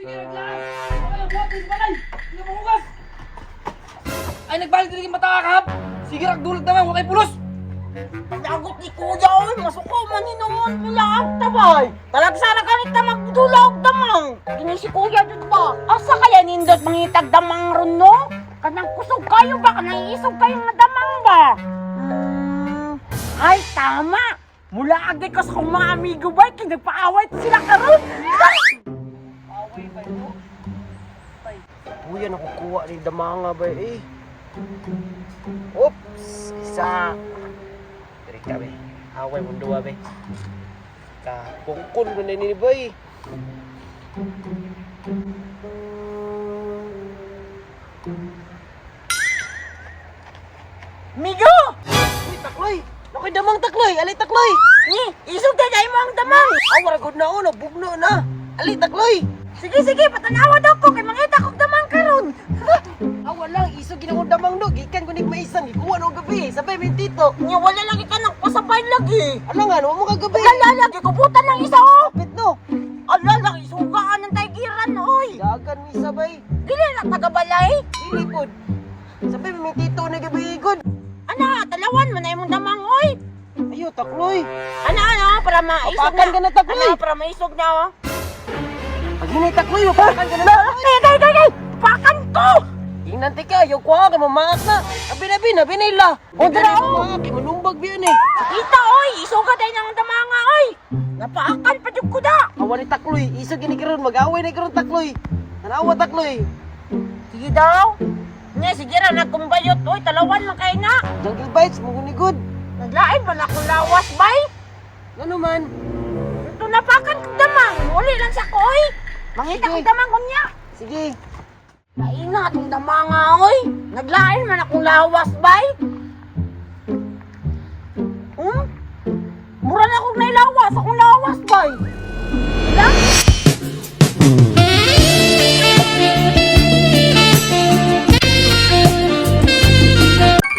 Sige, naglaan! Okay, buhat din sa balay! Sige, pangugas! Ay, nagbalik din yung mata kakahap! Sige, ragdulog naman, huwag kay pulos! Pagdagot ni Kuya, oy, masuko man hinuon mula ang tabay. Talag sana ganit na magdula og damang. Kini si Kuya dud ba? Asa kaya nindot mangitag damang ron no? Kanang kusog kayo ba? Kanang isog kayo nga damang ba? Ay, tama! Mula agay ko sa kong mga amigo ba? Kaya nagpaaway sila karon. Away ba ito? Kuya, nakukuha ni damanga ba eh. Oops! Isa! Diri ka be. Away mong duwa be. Kapungkon ko na ni boy. Migo! Uy, takloy! Nakoy damang takloy! Ali takloy! Ni, isog kay mo ang damang. Aw, wala gud na oh, nabugno na. Ali takloy! Sige, sige, patanawa daw ko kay mangita kog damang karon. Aw, walang isog ginakong damang no. Gikan ko nig maisan, gikuha no gabi. Sabay may tito. Nya wala lagi ka nang pasabay lagi. Ano nga, no mo kagabi. Ala lagi kubutan lang isa oh. Kapit no. Ala lagi sugaan ng taygiran oy. Dagan mi sabay. Dili na tagabalay. Dili pod. Sabay may tito na gabi gud. Ana, talawan man na imong damang oy. Ayo takloy. Ana ana para maisog Papakan ka na, takloy. Ana para maisog na oh. Pag hinay takloy, mapakan ka na takloy. Kay kay kay kay. Pakan ko. Tingnan ti ka, ayaw kuha kay mamaak na. Abi na bi, nabi na ila. O, dira, oh. Mamaak kay manumbag biyan eh. Kita oy, isuga day nang damanga oy. Napaakan pa jud ko da. Awa ni takloy, isog gini karon mag-away na karon takloy. Tanawa takloy. Sige daw. Nya sige ra nagkumbayot oy, talawan man kay na. Jungle bites mo guni good. Naglain ba na akong lawas bay? Ngano man? Ito napakan kong damang. Uli lang sa ko, oy. Mangita Sige. kong damang unya. Sige. Lain na itong damanga, oy. Naglain man akong lawas, bay. Hmm? Mura na akong nailawas. Akong lawas, bay. Wala?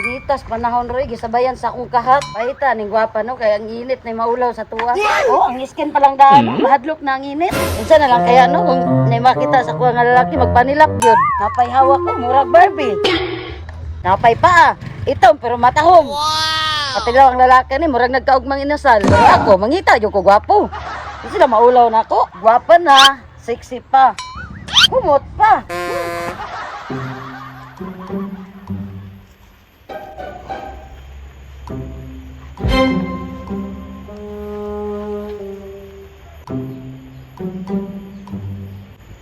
Initas panahon roy gisabayan sa akong kahat. Paita ning gwapa no kay ang init na maulaw sa tuwa. Oh, ang skin pa lang daan, mahadlok na ang init. Unsa na lang kaya no kung nay makita sa kuha nga lalaki magpanilap gyud. Napay hawak ko murag Barbie. Napay paa. Itom pero matahom. Wow. Patilaw ang lalaki ni murag nagkaugmang inasal. Pero ako mangita jud ko gwapo. Di sila maulaw na ako. Gwapa na, sexy pa. Kumot pa.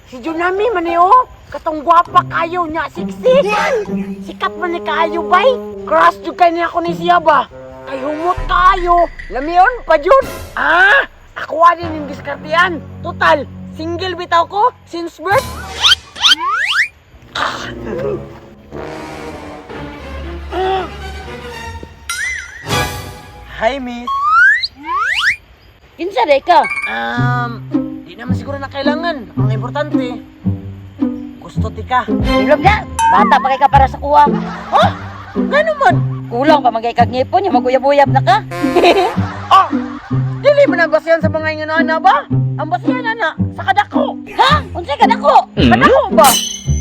Si Junami man eh, oh. Katong gwapa kayo niya, sexy. Sikat man ni kayo, bay. Crush jud kay niya ako ni siya ba? Kay humot kayo. Lamion pa jud. Ah, ako din yung diskartean. Total, single bitaw ko since birth. Hi miss. Kinsa day ka? Di naman siguro na kailangan. Ang importante, gusto ti ka. Ilog na. Bata pa kay ka para sa kuha. Ha? Gano man? Kulang pa magay kag ngipon, yung maguyab-uyab na ka. Ah, dili man ang basihan sa mga inganana ba? Ang basihan na sa kadako. Ha? Unsay kadako? Kadako ba?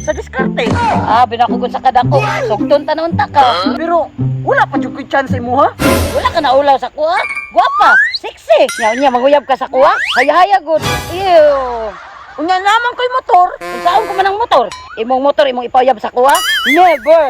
Sa diskarte. Ah, binakugon sa kadako. Sugton tanon ta ka. Pero wala pa jud ko'y chance imo ha. Wala ka naulaw sa kuha. Gwapa, sexy. Nya unya maguyab ka sa kuha. Haya-haya gud. Ew. Unya naman ko'y motor. Unsaon ko man ang motor? Imong motor imong ipauyab sa kuha? Never.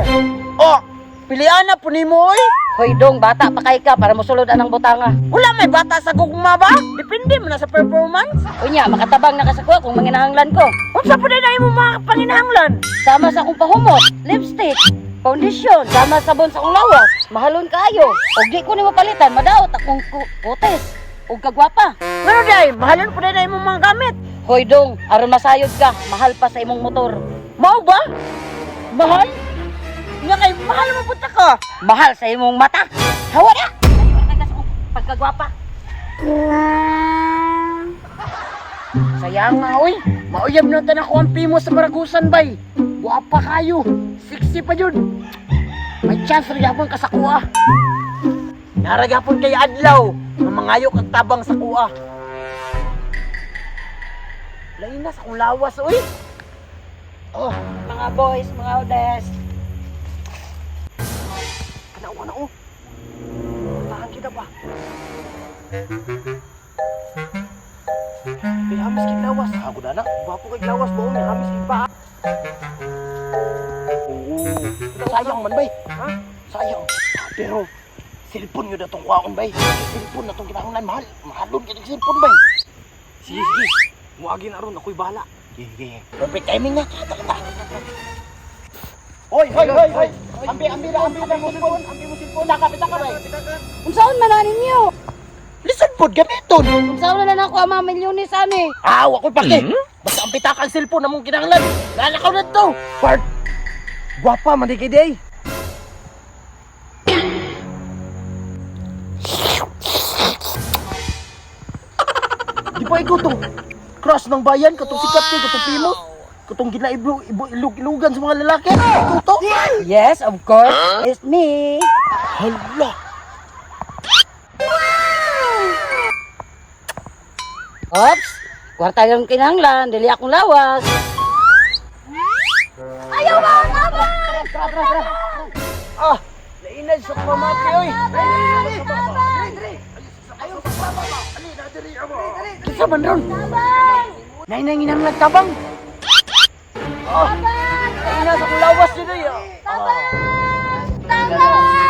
Oh, pilian na po nimo oy. Hoy dong, bata pa kay ka para mosulod anang butanga. Wala may bata sa gugma ba? Depende man na sa performance. Unya, makatabang na ka sa kuha kung manginahanglan ko. Unsa po din na imo mga panginahanglan? Sama sa akong pahumot, lipstick, foundation, sama sabon sa akong lawas, mahalon kaayo. Og di ko nimo palitan, madaot akong kutes ug kagwapa. Ngano day, mahalon po din na imo mga gamit. Hoy dong, aron masayod ka, mahal pa sa imong motor. Mao ba? Mahal? Nga kay mahal mo punta ka. Mahal sa imong mata. Hawa na. Ayun ka sa akong pagkagwapa. Sayang nga oy, mauyab na tan ako ang pimo sa Maragusan bay. Guwapa kayo, sexy pa jud. May chance ra gyapon ka sa kuha. Nara gyapon kay adlaw, nga mangayo kag tabang sa kuha. Lain na sa akong lawas, uy. Oh, Mga boys, mga odes. kana ko na oh. Tahan kita ba? Kay hamis kay lawas. Ako na na. Gwapo kay lawas mo, may hamis kay pa. Oo. Sayang man bay. Ha? Sayang. Ah, pero cellphone yun na tong kwaon bay. Cellphone na tong kinahanglan mahal. Mahalon kay cellphone bay. Sige, sige. Muagi na ron, ako'y bahala. Sige, sige. Perfect timing na. Tara, tara. Hoy, hoy, hoy, hoy. Ambi, ambi na, ambi na mo cellphone. Ambi mo cellphone. Taka, pitaka bay. Unsaon man na ninyo? Lisod pod gamiton. Unsaon na lang ako ang mga milyones ani? Ah, ako'y pake. Basta ang pitaka ang cellphone among kinahanglan. Lalakaw na to. Part. Gwapa man di kay day. Di ba ikaw tong crush ng bayan, katong sikat to, katong famous, katong ginaiblo, ibo, ilog, ilugan sa mga lalaki. Ikaw to? Yes, of course. It's me. Hala! Oops! Kwarta yung kinahanglan, dili akong lawas. Ayaw ba? Tabang! Ah, lain na sa pamati, oy. Kinsa man ron? Nay nang inang nagtabang. Oh, lain na sa akong lawas yun, oy.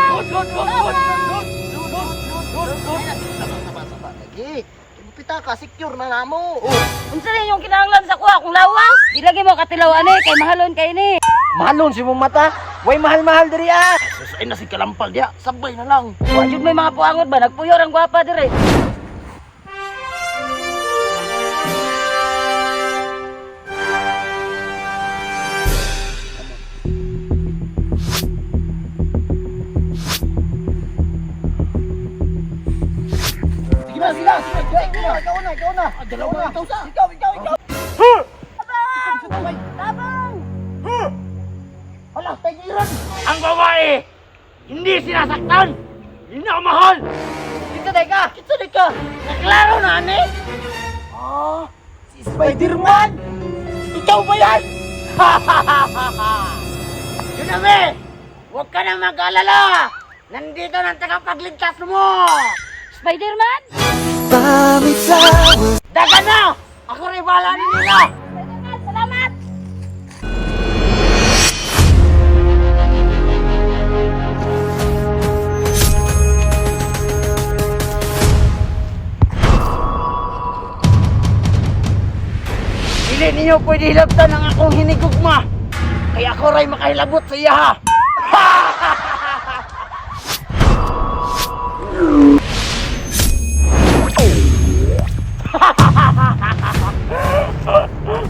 Good, good, good, good, good, good, good, good. Saba, saba, lagi. Pitaka, secure na namo. Oh. Unsa rin yung kinahanglan sa kuha akong lawas? Di lagi mo katilaw ani kay mahalon kay ni. Mahalon si mong mata. Way mahal-mahal diri ah. Sus, ay nasi kalampal diya. Sabay na lang. Wa jud may mga puangot ba nagpuyor ang gwapa dire. Sige na, sige na, sige na. Ikaw na, ikaw na, ikaw na. Dalawa na, ikaw sa. Ikaw, ikaw, ikaw. Tabang! Tabang! Hala, tagiran. Ang babae, hindi sinasaktan, minamahal. Kita day ka, kita day ka. Naklaro na ani. Ah, si Spider-Man. Ikaw ba yan? Juname, huwag ka nang mag-alala. Nandito na ang tagapagligtas mo. Spider-Man? Daga na! Ako rin bahala na nila. Spider-Man, salamat! Dili ninyo pwede hilabtan ang akong hinigugma. Kaya ako ray makahilabot sa iya ha.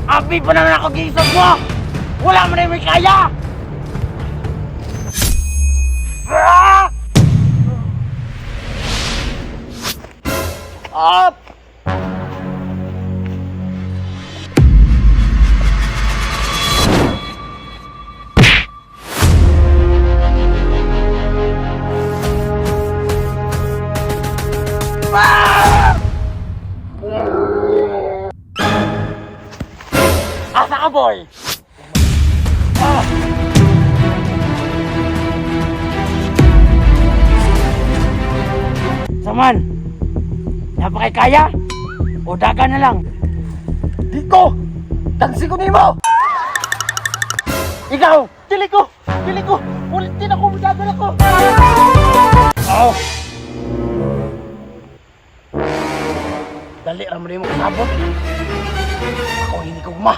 Abi pa naman ako giisog mo! Wala man na may kaya! Ah! Up! Asa ka, boy? Ah! Saman, napakikaya? O daga na lang? Diko! Tansi ko nimo! Ikaw! Dili ko! Dili ko! Ulitin ako! Dagan ako! Oh. Dali ra mo nimo kasabot. Ako hinigugma.